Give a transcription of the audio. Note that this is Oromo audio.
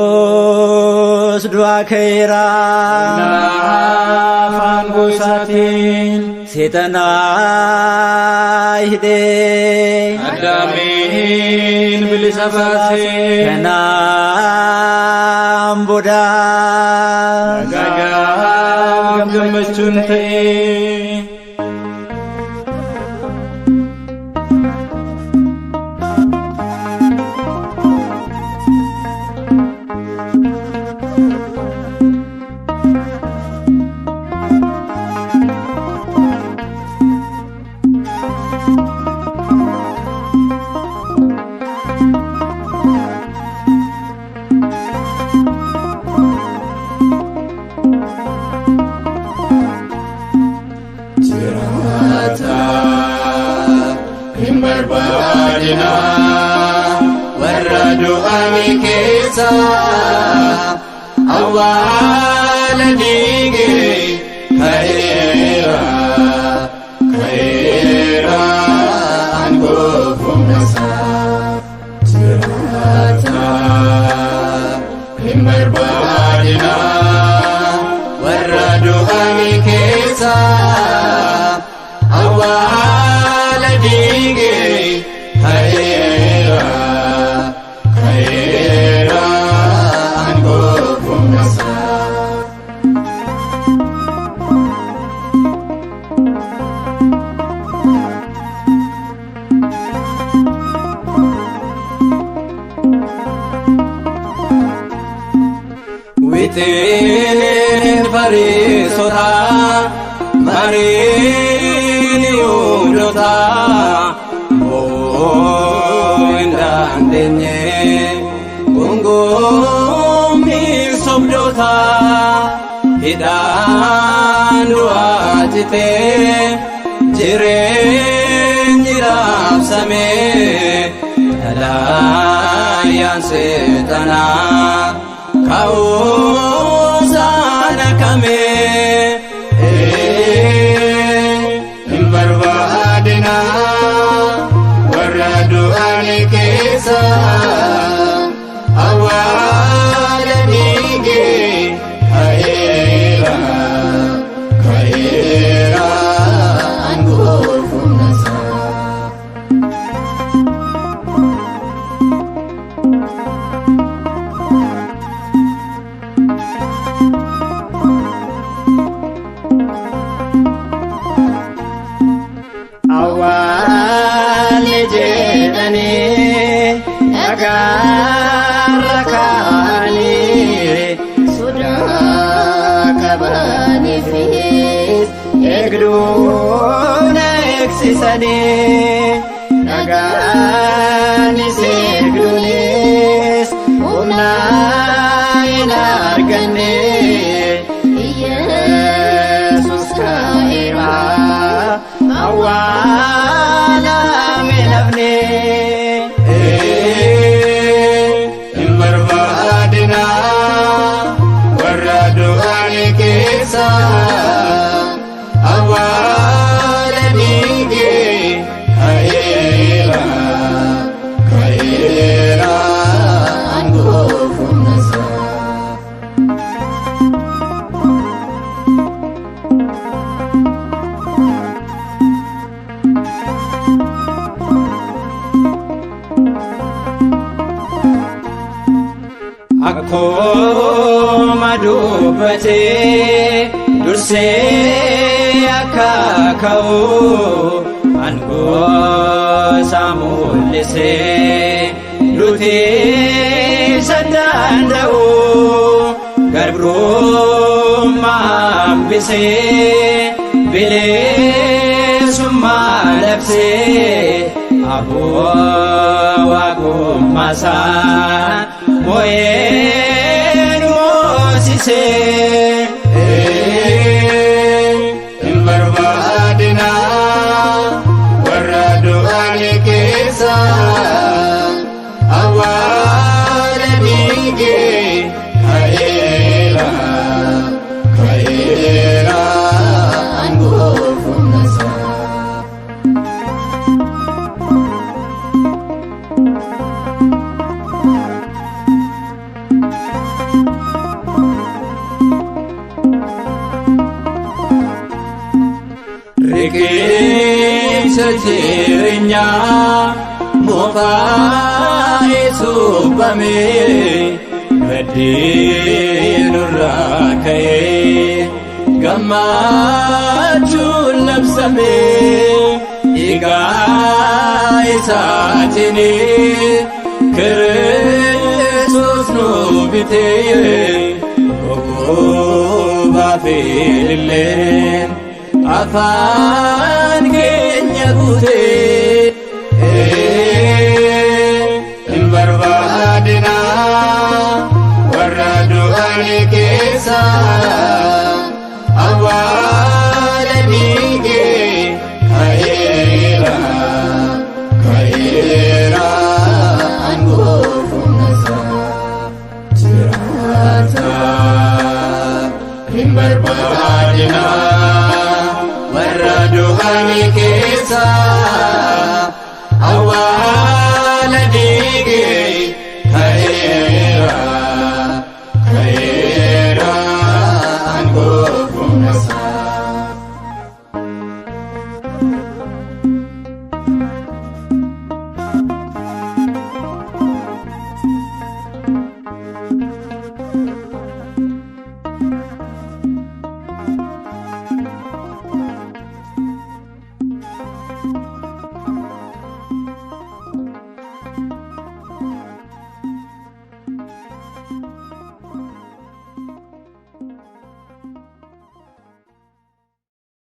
Kiristoos du'aa ka'eera. Afaan gosaatiin Seexanaa hidhee. Addaamiin bilisa baasee. Kanaan booda. Nagaa gammachuun ta'ee. Hin barbaadina warra du'an keessa awwaala dhiigee ka'eera, ka'eera aangoo humna isaa. Jiraata hin barbaadina warra du'an keessa awwaala dhiigee ka'eera, ka'eera aangoo humna isaa. Wixineen Fariisotaa, mariin Yihuudootaa mo'uu hin dandeenye gungummii sobdootaa. Hidhaan du'aa citee, jireenyi raabsamee, xalaayaan seexanaa ka'uusaan akkamee. Hin barbaadina warra du'an keessa awwaala dhiigee ka'eera, ka'eera aangoo humna isaa. Awwaalli jedhanii dhagaarra kaa'anii, sodaa qabaniifis eegduun eegsisanii, dhagaanis eegduunis humna hin arganne. Yesus ka'eera, awwaalame nafne. Hin barbaadina warra du'an keessa awwaala dhiigee ka'eera, ka'eera aangoo humna isaa. Akkuma dubbatee dursee akka ka'u aangoo isaa mul'isee, duuti isa danda'u garbrummaa hambisee, bilisummaa labsee, aboo waaqummaa isaa moo'een moosisee. Hin barbaadina warra du'an keessa Awwaala dhiigee ka'eera, ka'eera aangoof humna isaa. Riqicha jireenyaa moofaa suuphame baddeen irraa ka'ee gammachuun labsame dhiigaa isaatiin Kiristoos nu bitee boqobaa fi ililleen afaan keenya guutee. Hin barbaadina warra du'an keessa awwaala dhiigee ka'eera, ka'eera aangoof humna isaa. Jiraata hin barbaadina warra du'an keessa awwaala dhiigee ka'eera, ka'eera aangoof humna isaa.